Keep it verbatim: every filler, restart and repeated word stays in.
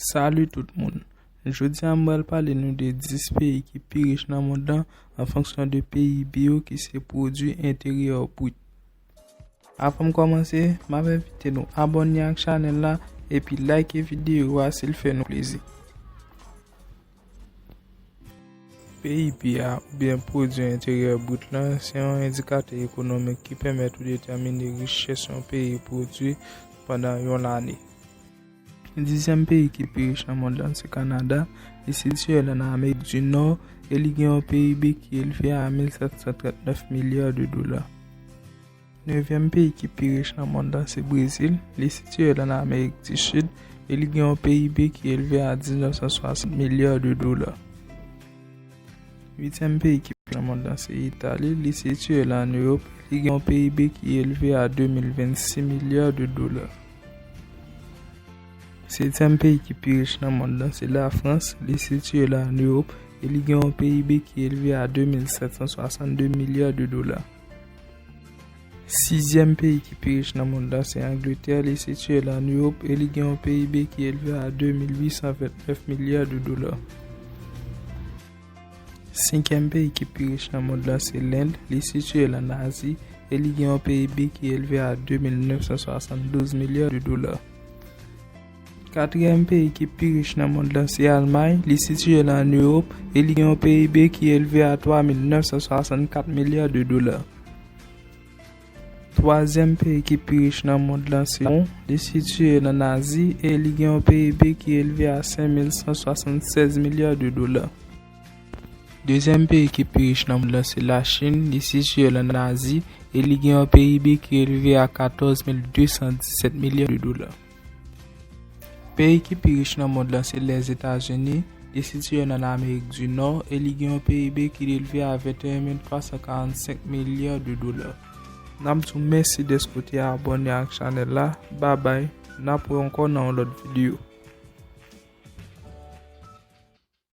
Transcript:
Salut tout moun. Jodi a m pral pale nou de dis peyi ki pi rich nan mond lan an fonksyon de P I B yo ki se pwodui enteryè brit. Avan m kòmanse, m ap envite nou abòne ak chanèl la epi like videyo a si l fè nou plezi. P I B a, oubyen pwodui enteryè brit lan, se yon endikatè ekonomik ki pèmèt ou detèmine richès yon peyi pwodui pandan yon lane. Dizyèm peyi ki pi rich nan mond lan se Kanada. Li sitiye l ann Amerik di Nò e li gen yon P I B ki elve a mil sèt san trannèf milya de dola. Nevyèm peyi ki pi rich nan mond lan se Brezil. Li sitiye l ann Amerik di Sid e li gen yon P I B ki elve a diznèf san swasant milya de dola. Uityèm peyi ki pi rich nan mond lan se Itali. Li sitiye l ann Ewòp. Li gen yon P I B ki elve a de mil vennsis milya de dola. Setyèm peyi ki pi rich nan mond lan se Lafrans. Li sitiye l ann Ewòp e li gen yon P I B ki elve a de mil sèt san swasannde milya de dola. Sizyèm peyi ki pi rich nan mond lan se Angletè. Li sitiye l ann Ewòp e li gen yon P I B ki elve a de mil uit san vennèf milya de dola. Senkyèm peyi ki pi rich nan mond lan se Lend. Li sitiye l ann Azi e li gen yon P I B ki elve a de mil nèf san swasanndouz milya de dola. Katriyèm peyi ki pi rich nan mond lan se Almay. Li sitiye l ann Ewòp e li gen yon P I B ki elve a twa mil nèf san swasannkat milya de dola. Twazyèm peyi ki pi rich nan mond lan se Japon. Li sitiye l ann Azi e li gen yon P I B ki elve a senk mil san swasannsèz milya de dola. Dezyèm peyi ki pi rich nan mond lan se Lachin. Li sitiye l ann Azi e li gen yon P I B ki elve a katòz mil de san disèt milya de dola. Peyi ki pi rich nan mond lan se Lèzetazini. Li sitiye l ann Amerik di Nò e li gen yon P I B ki elve a venteyen mil twa san karannsenk milya de dola. N ap di w mèsi dèske w te abòne ak chanèl la. Babay. N ap wè ankò nan yon lòt videyo.